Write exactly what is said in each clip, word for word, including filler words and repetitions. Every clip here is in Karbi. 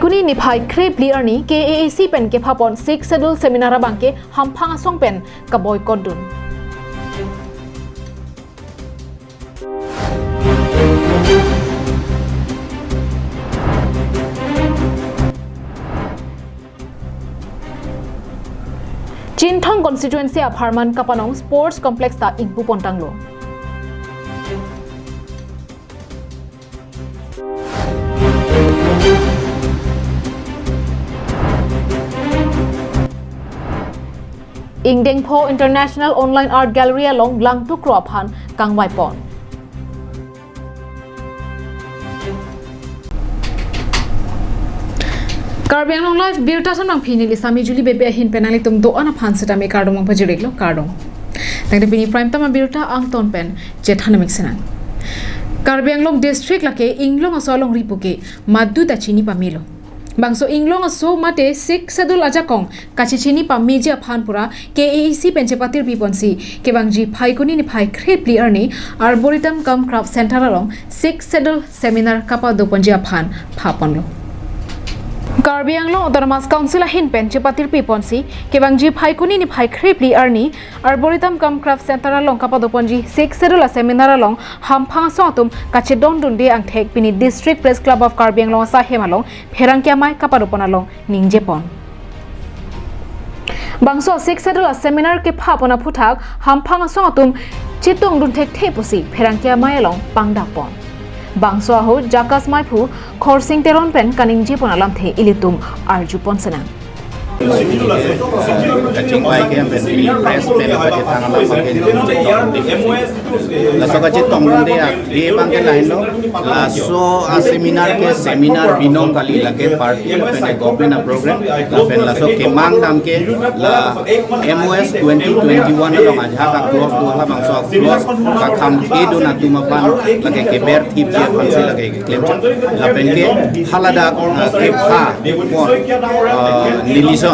Phaikuni niphai krephli arni K A A C pen kephapon Sixth Schedule seminar abangke hamphang asong pen kaboycott dun. Chinthong constituency apharman kapanong sports complex ta ingpupontanglo. Ingdengpho International Online Art Gallery along langtukro aphan kangvaipon. Karbi Anglong Live birta sonang pini li sami Juli Bebe ahin pen nanglitum do-an aphan setame kardom pajirlo, kardom. Tangte pini prime time birta angton pen chethan mik senang. Karbi Anglong district lake inglong aso alongri puke madu ta chini pamelo. Bangso inglong aso mate Sixth Schedule ajakong kachechini pameji aphan pura K A A C pen chepatir piponsi kevangji Phaikuni niphai krephli arni Arboretum cum Craft Center along Sixth Schedule seminar kapadoponji aphan phaponlo. Karbi Anglong Autonomous Council ahin pen chepatir piponsi kevangji Phaikuni niphai krephli arni Arboretum cum Craft Center along kapadoponji Sixth Schedule a seminar along hamphang asong atum kachedondunde angthek pini District Press Club of Karbi Anglong asai hem along pherangke amei kapadopon along ningjepon. Bangso Sixth Schedule a seminar kephapon aphuthak hamphang asong atum chetongdun thekthe pusi pherangke amei along pangdakpon. Bangso ahut Jakas Maiphu Khorsing Teron pen kaningjepon alamthe ilitum arjupon senang. Kachingvai ke press pen kachetong alam ke laso kachetongdunde age abangke lahenlo, laso a seminar ke seminar binong kali, lake party lapen government a program lapen laso kemang dam ke la M O S twenty twenty-one along ajahak a clause do, halabangso a clause kakham kedun atum aphan lake keber thipji aphansi lake klemchot. Lapen ke haladak, ah, kepha pon, ah, nelison.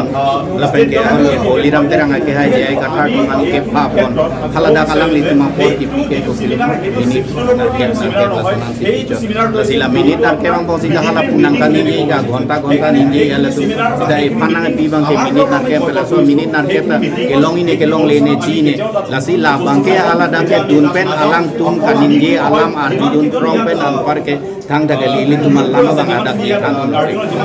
Lapen ke, ah, Boliram Terang ake hai J I Kathar atum an kepha pon. Haladak alanglitum apor kipu ke kopilo minute narkep narkep lason an si pichot. Lasi la minute narkep angbong si ke hala pu nangkaningje, ka ghonta ghonta ningje, ya latum sida ephan nangpi abangke minute narkep, laso minute narkep ta kelong-i ne kelongle ne ji ne. Lasi labangke haladak kedun pen alangtum kaningje alam arjudun throng pen anpar ke thangta kali, ilitum alam abang adak kethan.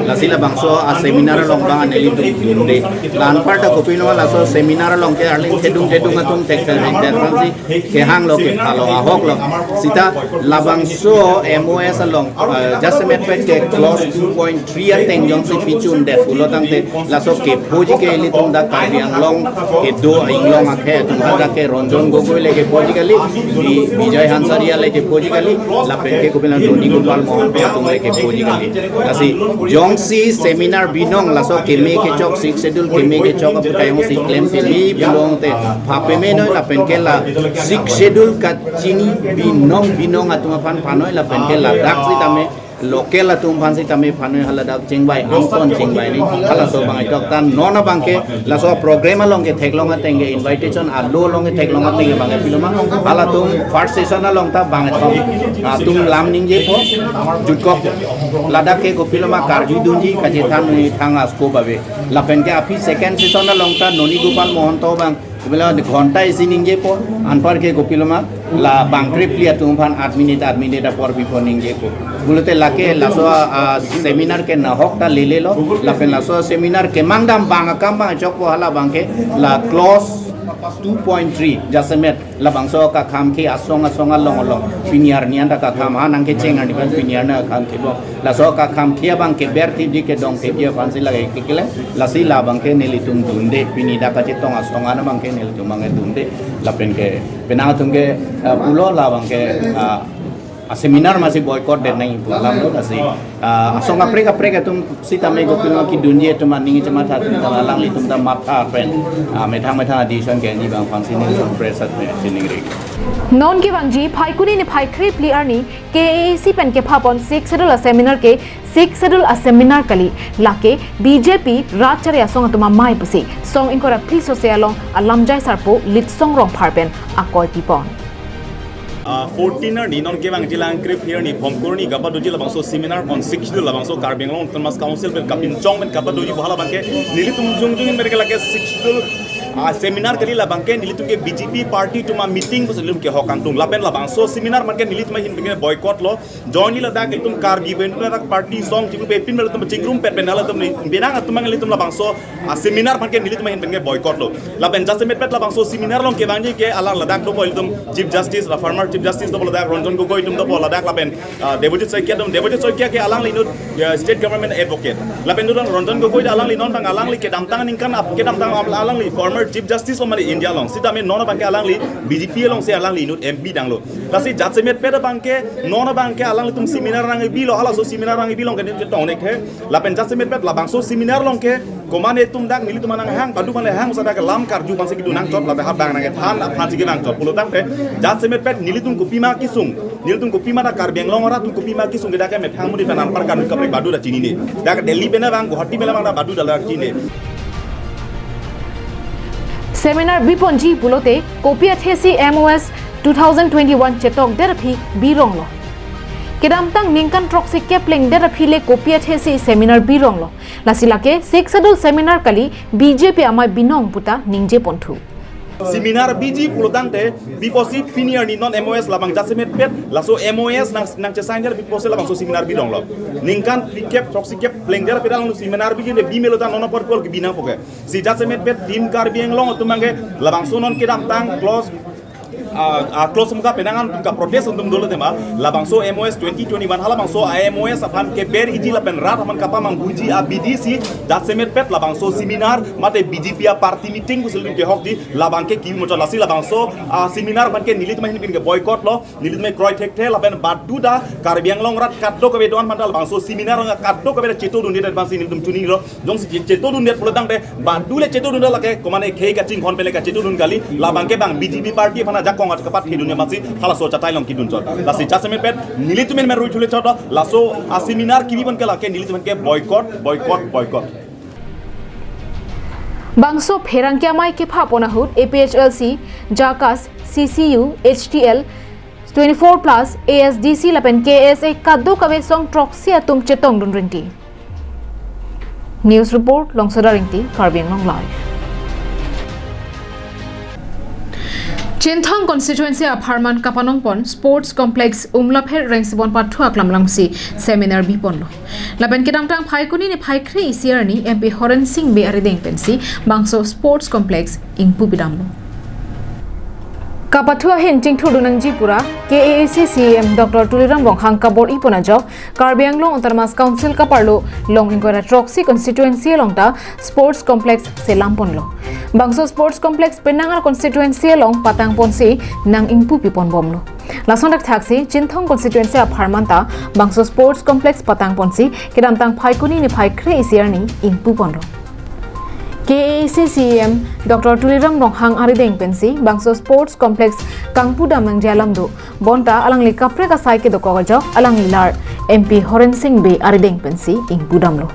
Lasi labangso a seminar along abang nelitum dunde. La anparta kopilo ma laso seminar along ke arleng thedung thedung atum thek thek thek thek si kehanglo, kephalo, ahoklo. Sita labangso M O S along, eh, jasemet pen ke clause two point three ateng jongsi pichundet pulo tangte laso kephoji ke ilitum dak Karbi Anglong kedo inglong akhei atum, hadak ke Ranjan Gogoi le kephoji kali, Bi-, Bijoy Hansaria le kephoji kali, lapen ke kopilo Noni Gopal Mohan atum le kephoji kali. Lasi jongsi seminar binong laso keme kechok, Sixth Schedule keme kechok aputhak jongsi klem peme binong te pha peme noi, lapen ke la Sixth Schedule kachini binong binong atum aphan phanoi, lapen ke ladak sitame local atum aphan sitame phanoi, haladak chingvai angton chingvai ni halaso abang itok ta non abangke laso program along ketheklong ateng ke invitation alo along ketheklong ateng ke abangke pilo ma halatum first session along ta bang ithom atum lam ningjepo, jutkok ladak ke kopilo ma karjudunji kachethan ni thang asko babe. Lapen ke aphi second session along ta Noni Gopal Mohanto abang kopilo ghonta isi ningjepo, anpar ke kopilo ma la bang krephli atum aphan aat minute aat minute apor pipo ningjepo. Pulote lake laso, ah, seminar ke nahok ta lelelo, lapen laso seminar kemang dam bang akam bang chokpo, halabangke la clause two point three jasemet labangso kakham ke asong asong along along pini arni anta kakham ha nangkecheng arni pen pini arni kakham kebo. Laso kakham ke abang keber thipji kedong thipji aphansi lake keklem. Lasi labangke nelitum dunde, pini dak kachetong asong an abangke nelitum abangke dunde. Lapen ke penang atum ke, eh, pulo labangke, ah, a seminar masi boycott det nangji pu alam lo, lasi, ah, asong kaprek kaprek atum sitame kopilo kedunji atum aning chematha atum ta alanglitum ta matha pen, ah, methang methang a decision kenji abang aphansi nelitum press at me sining ri. Non kevangji Phaikuni niphai krephli arni K A A C pen kephapon Sixth Schedule a seminar ke Sixth Schedule a seminar kali, lake B J P rat chari asong atum amei pusi song ingkoi ra phli sose along alamjai sarpo Litsong Rongphar pen akoi pipon. Ah, fourteen arni non kevangji lang krip arni Phomkur arni kapadoji labangso seminar on Sixth Schedule, labangso Karbi Anglong Autonomous Council pen kapinchong pen kapadoji pu hala abangke nelitum jongjong in merke lake Sixth Schedule, ah, seminar kali, labangke nelitum ke B J P party atum a-meeting pusi nelitum kehok kangtung. Lapen labangso seminar abangke nelitum ahin pen ke boycott lo. Join ni ladak itum Karbi pen ladak party song chibu pe pin pen itum chingrum pet pen latum ni binang atum ang itum labangso, ah, seminar abangke nelitum ahin pen ke boycott lo. Lapen jasemet pet labangso seminar along kevangji ke alang ladak dopo itum Chief Justice, la former Chief Justice dopo ladak, Ranjan Gogoi itum dopo ladak, lapen, ah, Debojit Saikia itum, Debojit Saikia ke alangli inut, ya, state government advocate. Lapen itum Ranjan Gogoi alangli non abang alangli kedamtang aningkan ap-, kedamtang am-, alangli former Chief Justice of mane India along. Sitame non abangke alangli B J P alongsi alangli inut M P danglo. Lasi jasemet pet abangke, non abangke alanglitum seminar nangkebilo, halaso seminar nangkebilo ke nelitum chetong nek he. Lapen jasemet pet labangso seminar along ke, komatne itum dak nelitum anang hang, badu mane hang, sada ke lam karju abangsi kedun nangchot, lapen ha abang nangkethan aphansi kedun nangchot. Pulotangte, jasemet pet nelitum kopima kesung, nelitum kopima dak Karbi Anglong arat atum kopima kesung ke dak ke methang mudi pen anpar kan kaprek badu dak chinine. Dak Delhi pen abang, Guwahati pen abang dak badu dak chinine. Seminar biponji pulote kopi athesi M O S two thousand twenty-one chetokdet aphi bironglo. Kedamtang ningkan throksi kep plengdet aphi le kopi athesi seminar bironglo. Lasi lake Sixth Schedule seminar kali, B J P amei binong puta ningje ponthu. Seminar biji pulotangte biposi pini arni non M O S labang jasemet pet, laso M O S nang, nangchesign der biposi labangso seminar bironglo. Ningkan phlikep throksi kep plengdet aphi dang seminar biji ne bimelo ta non apor kol ke binang poke. Si jasemet pet Team Karbi Anglong atum abangke labangso non kedamtang clause, ah, ah, clause mukha penangan ka protest atum dolo tema, labangso M O S twenty twenty-one halabangso M O S aphan keber iji lapen rat aphan kapamangbuji abidi si jasemet pet labangso seminar mate B J P a-party meeting pusi itum kehokji, labangke kimi mochot, lasi labangso, ah, seminar abangke nelitum ahin pen ke boycott lo. Nelitum kroi thekthe lapen badu dak Karbi Anglong arat kadokave do-an aphanta labangso seminar abang kadokave dak chetodundet abangsi nelitum chinilo. Jongsi chetodundet pulotangte badu le chetodundet lake komatne khei kachinghon pen le kachetodun kali, labangke abang B J P party aphan ajakong at kapathedun abangsi halaso chatai along kedunchot. Lasi jasemet pet nelitum men rui thule chot laso a-seminar kimi pon ke lake nelitum ke boycott, boycott, boycott. Bangso pherangke amei kepha pon ahut A P H L C, JACAS, C C U, H T L, twenty-four plus, A S D C lapen K S A kadokave song throksi atum chetongdun rinti. News report, Longsoda Ringti, Karbi Anglong Live. Chinthong constituency apharman kapanong pon Sports Complex Umlapher Rengsibon Pathu aklam langsi seminar biponlo. Lapen kedamtang Phaikuni niphai kre isi arni M P Horen Sing Bey arideng pensi bangso Sports Complex ingpu pidamlo. Kapathu ahin chingthurdun nangji pura K A A C C E M Doctor Tuliram Ronghang kabor-i pon ajok Karbi Anglong Autonomous Council kaparlo long ingkoi ra throksi constituency along ta Sports Complex selam ponlo. Bangso Sports Complex penang a-constituency along patang ponsi nang ingpu pipon bomlo. Lason dak thaksi Chinthong constituency apharman ta bangso Sports Complex patang ponsi kedamtang Phaikuni niphai kre isi arni ingpu ponlo. K A A C C E M Doctor Tuliram Ronghang arideng pensi bangso Sports Complex kangpu dam nangji alam do. Bonta alangli kaprek asai kedokok ajok alangli lar M P Horen Sing Bey arideng pensi ingpu damlo.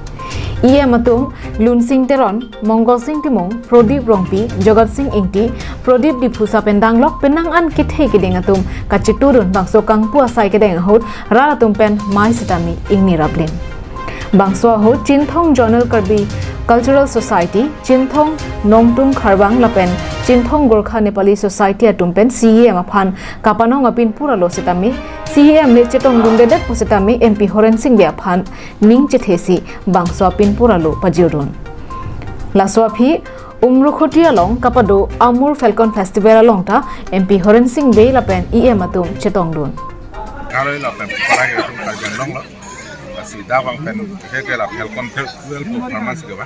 E M atum Lunsing Teron, Mongol Sing Timung, Prodip Rongpi, Jagat Sing Ingti, Prodip Diphusa pen danglok penang an kethe keding atum kachetudun bangso kangpu asai kedeng ahut rat atum pen mei sitame ingni raplen. Bangso ahut Chinthong Zonal Karbi Cultural Society, Chinthong Nongtung Kharbang lapen Chinthong Gorkha Nepali Society atum pen C E M aphan kapanong apin pura lo sitame, C E M le chetongdundedet pu sitame M P Horen Sing Bey aphan ning chethesi bangso apin pura lo pajirdun. Laso aphi Umrukhuti along kapado Amur Falcon Festival along ta M P Horen Sing Bey lapen E M atum chetongdun. Karoi lapen parai atum Karbi Anglong lo. Lasi dak abang pen ke ke la Falcon Festival performance ke ba.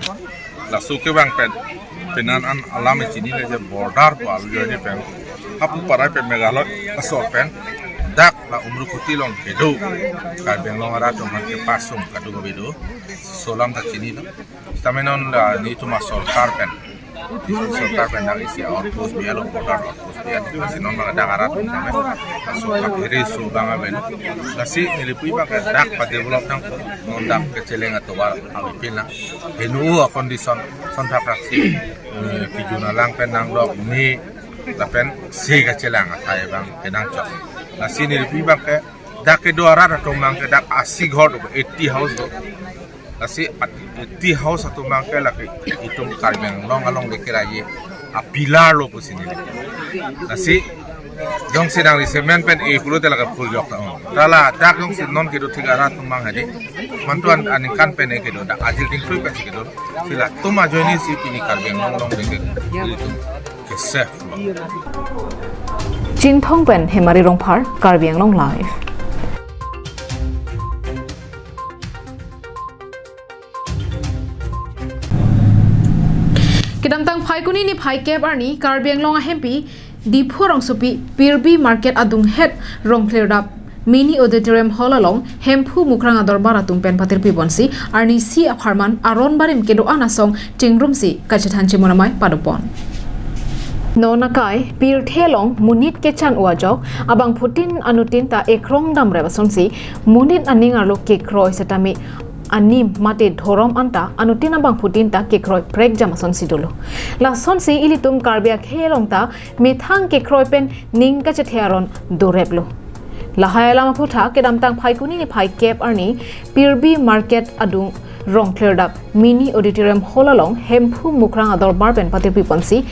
Laso ke abang pen penan an alam chinine je border pu alu joine pen hapu parai pen Meghalaya asor pen dak la Umrukhuti along kedo Karbi Anglong arat atum aphan kepasung kadokave do. Laso alam ta chinilo. Sitame non la netum asorkar pen, sorkar pen dak isi outpost biya lo, border outpost biya. Lasi non abang dak arat atum tame asorkar area so abang aven. Lasi neli pu abang dak padevelop nangpo, non dak kecheleng atovar avi pin lang. Henu a-condition, son thap raksi, eh, kejun alang pen nanglok, ne lapen se kachelang athai abang kedang chok. Lasi nelipi abangke dak kedo arat atum abangke dak asi ghor do, eighty house do. Lasi at-, eighty house atum abangke lake itum Karbi Anglong along deke raye a pillar lo pusi neli. Lasi jongsi nangli cement pen e pulote lake phurjok ta-ong. Ta ladak jongsi non kedo thik arat atum abang hadi. Mantu an aningkan pen e kedo, dak ajil dingtui pensi kedo. Si latum ajoine si pini Karbi Anglong along deke itum ke safe. Chinthong pen Hemari Rongphar, Karbi Anglong Live. Kedamtang Phaikuni niphai kep arni Karbi Anglong ahempi Diphu rongsopi Pirbi Market adunghet Rongkhlerdap Mini Auditorium Hall along Hemphu Mukrang adorbar atum pen patirpi ponsi arnisi apharman aron barim kedo-an asong chingrumsi kachethan chimonamai padopon. Non akai pirthe along monit kechan-o ajok abangphutin anutin ta ekrong damrep asonsi monit aning arlo kekroi setame anim mate dhorom anta anutin abangphutin ta kekroi prekjam asonsi dolo. Lasonsi ilitum Karbi akhei along ta methang kekroi pen ning kachethe aron doreplo. Lahai alam aphuthak kedamtang Phaikuni niphai kep arni Pirbi Market adung Rongkhlerdap Mini Auditorium Hall along Hemphu Mukrang adorbar pen patirpi ponsi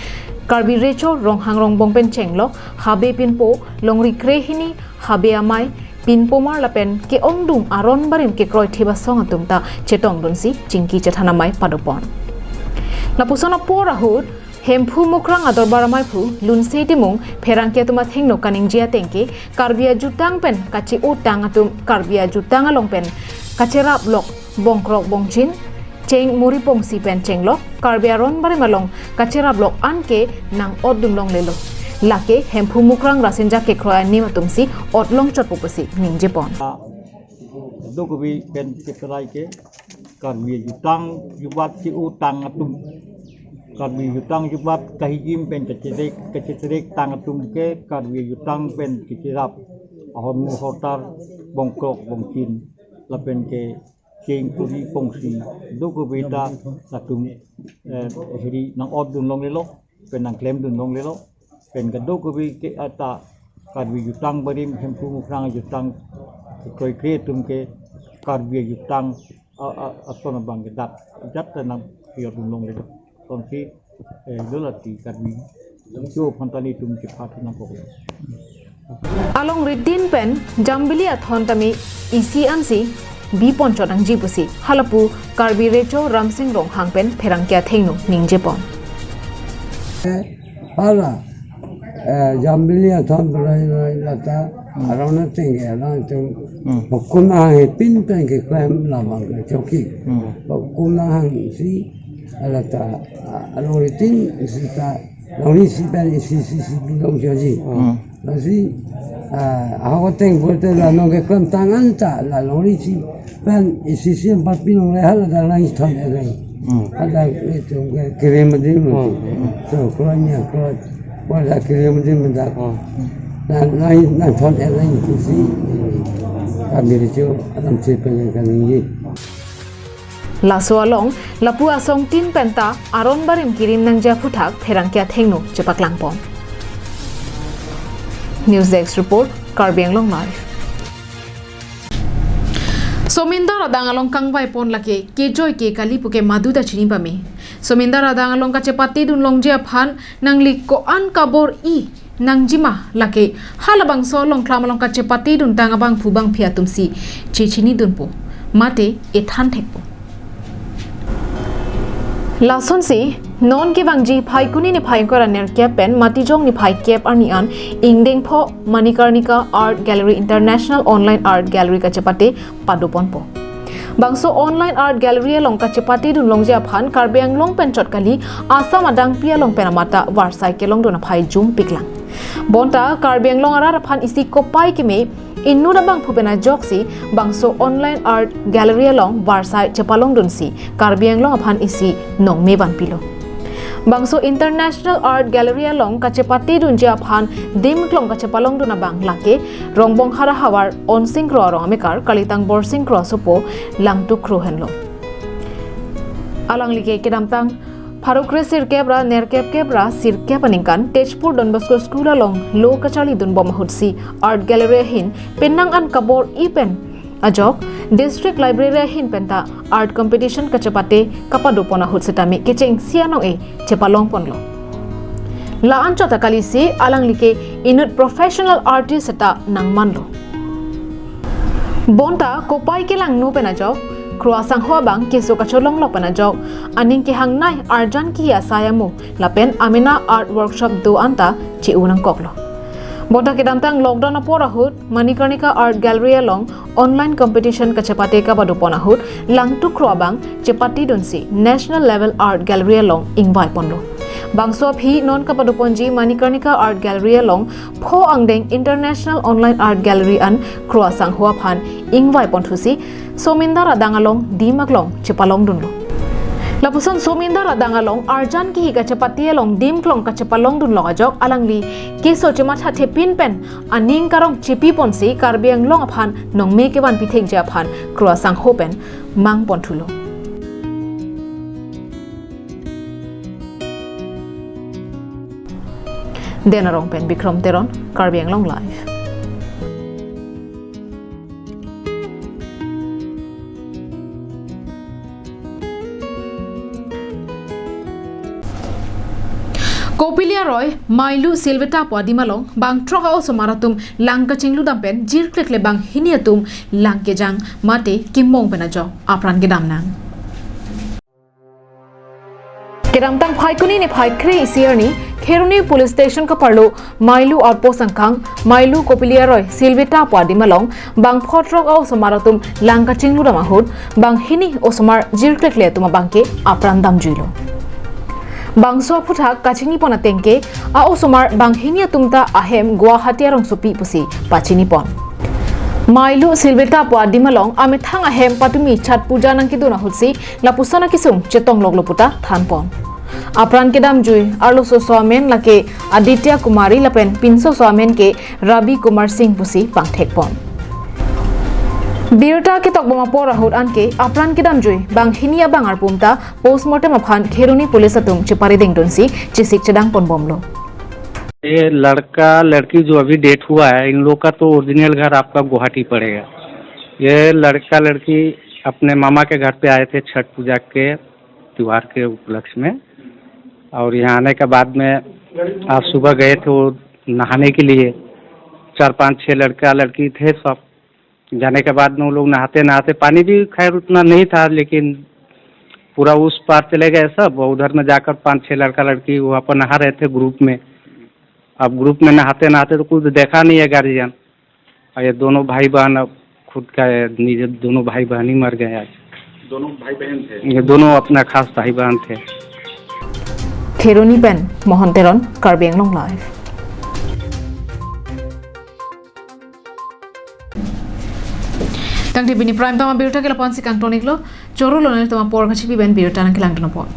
Karbi Recho Ronghang Rongbong pen chenglok Habe Pinpo, Longri Krehini, Habe Amei, Pinpomar lapen ke-ongdung aron barim kekroi thip asong atum ta chetongdunsi chingki chethanamai padopon. Lapuson apor ahut Hemphu Mukrang adorbar amaiphu Lunse Timung pherangke atum athengno kaningje atengke Karbi ajutang pen kache-otang atum Karbi ajutang along pen kacheraplok bongkrok bongchin cheng muri pongsi pen chenglok Karbi aron barim along kacheraplok anke nang-otdun longlelo. Lake Hemphu Mukrang rasinja kekroi anim atumsi otlong chotpo pusi ningjepon. Dok kebi pen keperai ke Karbi jutang jubat che-otang atum. Karbi jutang jubat kahijim pen kacherek kacherektang atum ke Karbi jutang pen kacherap ahormu hortar bongkrok bongchin lapen ke cheng kuri pongsi dok kebi ta latum, eh, hiri nang-otdun longlelo pen nangklemdun longlelo pen kadok kebi ke ata Karbi jutang barim Hemphu Mukrang jutang kroikre atum ke Karbi jutang a, a, ason abang ke dak jat ta nangpiotdun longlelo. Sonsi, eh, dola ti Karbi Recho aphan ta nelitum chepathu nangkok. Alongri tin pen Jambili athon tame isi ansi bipon chot nangji pusi halapu Karbi Recho Ramsing Ronghang pen pherangke athengno ningjepon. Hala, eh, Jambili athon prai prai lata, Hmm. aron ateng ke aron ateng. Hmm. Hukum ahang pin pen keklem labang ke choki. Hmm. Hukum ahang si lata, ah, alongri tin sita longri isi pen isi isi isi bilong choji. Hmm. Lasi, ah, ahok ateng pulote la nong keklemtang anta la longri isi pen isi isi empat bilong le hala dak nangthon ereng. Hmm. Hala itum ke kirim adim Hmm. mati. Hmm. So, kronya kro, kronya kirim adim mati. Hmm. Na, na, nangthon ereng isi. Karbi Recho alam si pen kaningje. Laso along, lapu asong tin pen ta aron barim kirim nangji aphuthak pherangke athengno chepaklangpon. News Desk Report, Karbi Anglong Live. Somindar adang along kangvaipon lake kejoi ke kali puke madu ta chini pame. Somindar adang along kachepatedun longji aphan nangli ko-an kabor-i nangjima lake halabangso along klam along kachepateduntang abangphu bangphi atumsi chechinidunpo mate ethan thekpo. Lasonsi non kevangji Phaikuni niphai ingkoi ra nerkep pen Matijong niphai kep arni an ingdeng pho Manikarnika Art Gallery International Online Art Gallery kachepate padoponpo. Bangso Online Art Gallery along kachepatedun longji aphan Karbi Anglong pen chot kali Assam adangpi along pen amat ta varsai kelongdun aphai jum piklang. Bonta Karbi Anglong arat aphan isi kopai keme inut abangphu pen ajoksi bangso Online Art Gallery along varsai chepalongdunsi Karbi Anglong aphan isi nongme vanpilo. Bangso International Art Gallery along kachepatedunji aphan dim klong kachepalongdun abang lake Rongbongkhara havar Onsing Kro arong amekar kalitang Borsing Kro asopo Langtuk Kro henlo. Alangli ke kedamtang Pharo kre sirkep ra nerkep kep ra sirkep aningkan Tezpur Don Bosco School along lo kacharlidun bom ahutsi Art Gallery ahin penang an kabor-i pen ajok District Library ahin penta art competition kachepate kapadopon ahut setame kechengsi anong-e chepalongponlo. La-anchot akalisi alanglike inut professional artist seta nangmanlo. Bonta kopai kelangno pen ajok, Kro asangho abang keso kacholonglok pen ajok, aning kehangnei arjan kihi asai amo lapen amena art workshop do anta che-u nangkoklo. Bonta kedamtang lockdown apor ahut Manikarnika Art Gallery along online competition kachepate kapadopon ahut Langtuk Kro abang chepatedunsi National Level Art Gallery along ingvaiponlo. Bangso aphi non kapadoponji Manikarnika Art Gallery along pho angdeng International Online Art Gallery an Kro asangho aphan ingvaiponthusi Somindar adang along dim aklong chepalongdunlo. Lapuson Somindar adang along arjan kihi kachepate along dim klong kachepalongdunlok ajok alangli keso chemathathepin pen aning karong chepiponsi Karbi Anglong aphan nongme kevanpi thekji aphan Kro asangho pen mangponthulo. Den Arong pen Bikrom Teron, Karbi Anglong Live. Kopili aroi Mailu Silveta pu adim along bang throk a-osomar atum lang kachingludam pen jirklekle banghini atum lang kejang mate kimong pen ajok apran kedam nang. Kedamtang Phaikuni niphai kre-isi arni Kheroni Police Station kaparlo Mailu Outpost angkang Mailu Kopili aroi Silveta pu adim along bang pho throk a-osomar atum lang kachingludam ahut banghini osomar jirklekle atum abangke apran damjuilo. Bangso aphuthak kachinipon atengke a-osomar banghini atum ta ahem Guwahati arongsopi pusi pachinipon. Mailu Silveta pu adim along amethang ahem patumi Chhat Puja nangkedun ahutsi lapuson akesung chetongloklo puta thanpon. Apran kedamjui arloso amen lake Aditya Kumari lapen pinso amen ke Ravi Kumar Singh pusi pangthekpon. Birta ketokbom apor ahut anke apran kedamjui banghini abang arpum ta postmortem aphan Kheroni Police atum cheparidengdunsi chesik chedangponbomlo. ये लड़का लड़की जो अभी डेथ हुआ है, इन लोग का तो ओरिजिनल घर आपका गुवाहाटी पड़ेगा। ये लड़का लड़की अपने मामा के घर पे आए थे छठ पूजा के त्योहार के उपलक्ष्य में, और यहाँ आने के बाद में आज सुबह गए थे वो नहाने के लिए। चार पांच छह लड़का लड़की थे सब। जाने के बाद में वो लोग नहाते नहाते, पानी भी खैर उतना नहीं था, लेकिन पूरा उस पार चले गए सब, और उधर में जाकर पांच छह लड़का लड़की वहाँ पर नहा रहे थे ग्रुप में। अब ग्रुप में नहाते नहाते तो कुछ देखा नहीं है गार्जियन, और ये दोनों भाई बहन अब खुद का है, निजे दोनों भाई बहन ही मर गए आज। दोनों भाई बहन थे? ये दोनों अपना खास भाई बहन थे। Kheroni pen Mohon Teron, Karbi Anglong Live. Tangte pini Prime Time abirta ke lapu-ansi kangtoniklo, choro lo nelitum apor kachipi pen birta nangkelangdun apot.